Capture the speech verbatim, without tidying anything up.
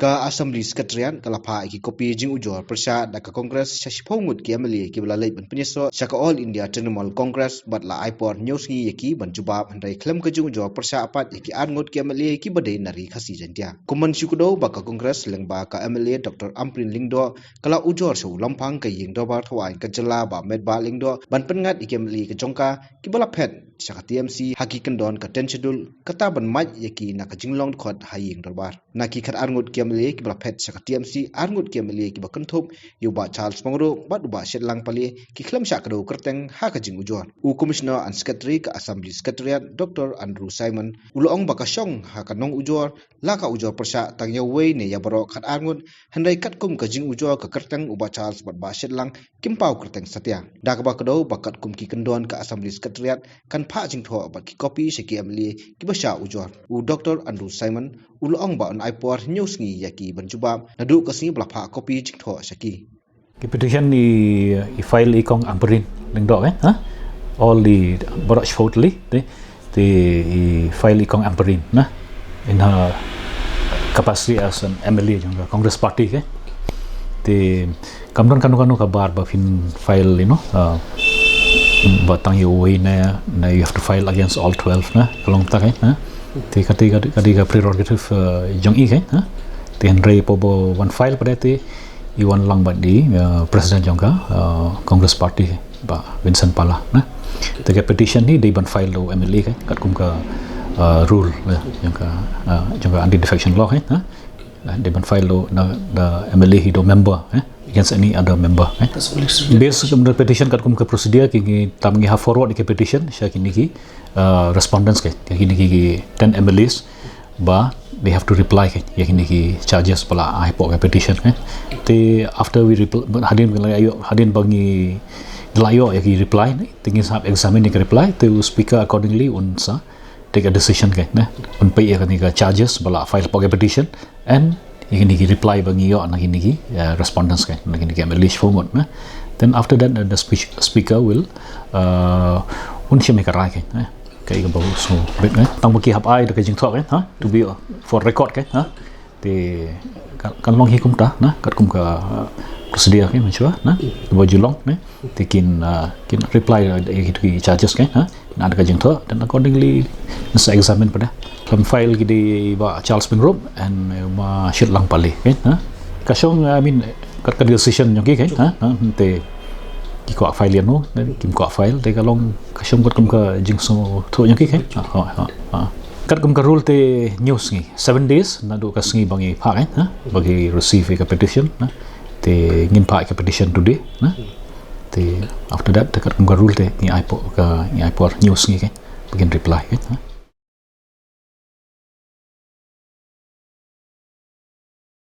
Ka Assembly Secretariat ka la phah ïa ki kopi jingujor pyrshah da ka Congress sha shiphew ngut ki M L A kiba la leit ban pynïasoh sha ka All India Trinamool Congress bad la ai por hynñiew sngi ïa ki ban jubab, hynrei khlem ka jingujor pyrshah pat ïa ki ar ngut ki M L A kiba dei na Ri Khasi Jaiñtia. Kum ban shu kdew ba ka Congress lyngba ka M L A Doctor Ampareen Lyngdoh ka la ujor sha u Lamphang ka ïing dorbar thawaiñ ka jylla Bah Metbah Lyngdoh ban pynngat ïa ki M L A ka jong ka kiba la phet sha ka T M C ha ki kyndon ka tenth schedule, kata ban mad ïa ki na ka jinglong dkhot ha ïing dorbar. Na ki khatar ngut ki M L A kiba la phet sha ka T M C, ar ngut ki M L A kiba kynthup ïa u Bah Charles Pangruh bad u Bah Shitlang Pale ki khlem shah kdew kyrteng ha ka jingujor. U Commissioner and Secretary ka Assembly Secretariat, Doctor Andrew Simon, u la ong ba ka shong ha ka nongujor la ka ujor pyrshah tang ïa uwei ne ïa baroh khatar ngut, hynrei katkum ka jingujor ka kyrteng u Bah Charles bad Bah Shitlang kim paw kyrteng satia. Da kaba kdew ba katkum ki kyndon ka Assembly Secretariat kan phah jingthoh bad ki kopi sha ki M L A kiba shah ujor. U Doctor Andrew Simon u la ong ba un ai por hynñiew sngi ïa ki ban jubab naduh ka sngi ba la phah kopi jingthoh sha ki. Ki petition i, i file i Kong Ampareen Lyngdoh, eh, ha? All the baroh shiphew tylli, te, te i file i Kong Ampareen, na? In her capacity as an M L A jong ka Congress Party, ke? Te kam don kano kano ka bar ba phin file, you know, uh, ba tang ïa uwei ne, ne you have to file against all twelve, na? Ka long ta, ke, na? Te kata, kata, kata ka prerogative, uh, jong i, ke, na? Te hynrei po ba wan file pat te i wan lang bad i, uh, president jong ka, uh, Congress Party, Bah Vincent Pala, na. Te ka petition hi dei ban file da u M L A, ke, katkum ka, uh, rule, eh, jong ka, uh, jong ka anti defection law, ke, na. Dei ban file da, da, da M L A hi da u member, eh, against any other member, eh. Based on the petition katkum ka procedure ki, ki tam ngi ha forward ka petition sha kine ki, uh, respondents, ke, kine ki, ki ten M L As, ba they have to reply, ke, ïa kine ki charges ba la ai hapoh ka petition, ke. Te after we reply, hadien ba la ïoh, hadien ba ngi la ïoh ïa ki reply, ne, te ngin sa examine ïa ki reply, te u speaker accordingly un sa take a decision, ke, ne. Un peit ïa kine ki charges ba la file hapoh ka petition and ïa kine ki reply ba ngi ïoh na kine ki, uh, respondents, ke, na kine ki M L A shiphew ngut, ne. Then after that, uh, the speech, speaker will, uh, un shim ïa ka rai, ke, ne. Kaei kaba u sngew bit, eh? Tang ba ki hap ai da ka jingthoh, eh? Ha? To be, uh, for record, eh? Ha? Te kan, kan long hi kumta, na? Katkum ka, uh, procedure, eh, mynshwa, na? Ba ju long, ne? Te kin, uh, kin reply, uh, ïa ki charges, eh? Ha? Na da ka jingthoh, then accordingly, sa examine pat. Kam file ki dei Bah Charles Pangruh and, uh, Bah Shitlang Pale, eh? Ha? Ka shong, I mean, kat ka decision jong ki, eh? Ha? Ha? Te ki kwah file ïa no, ne kim kwah file, te ka long ka shong katkum ka jingsngewthuh jong ki, ke? Ha, ha, ha, ha. Katkum ka rule te hynñiew sngi, seven days, naduh ka sngi ba ngi phah, eh, ha? Ba ngi receive ka petition, na. Te ngin phah ka petition today, na. Te after that, te katkum ka rule te ngi ai por, ka, ngi ai por hynñiew sngi, ke, ba kin reply, ke, ha?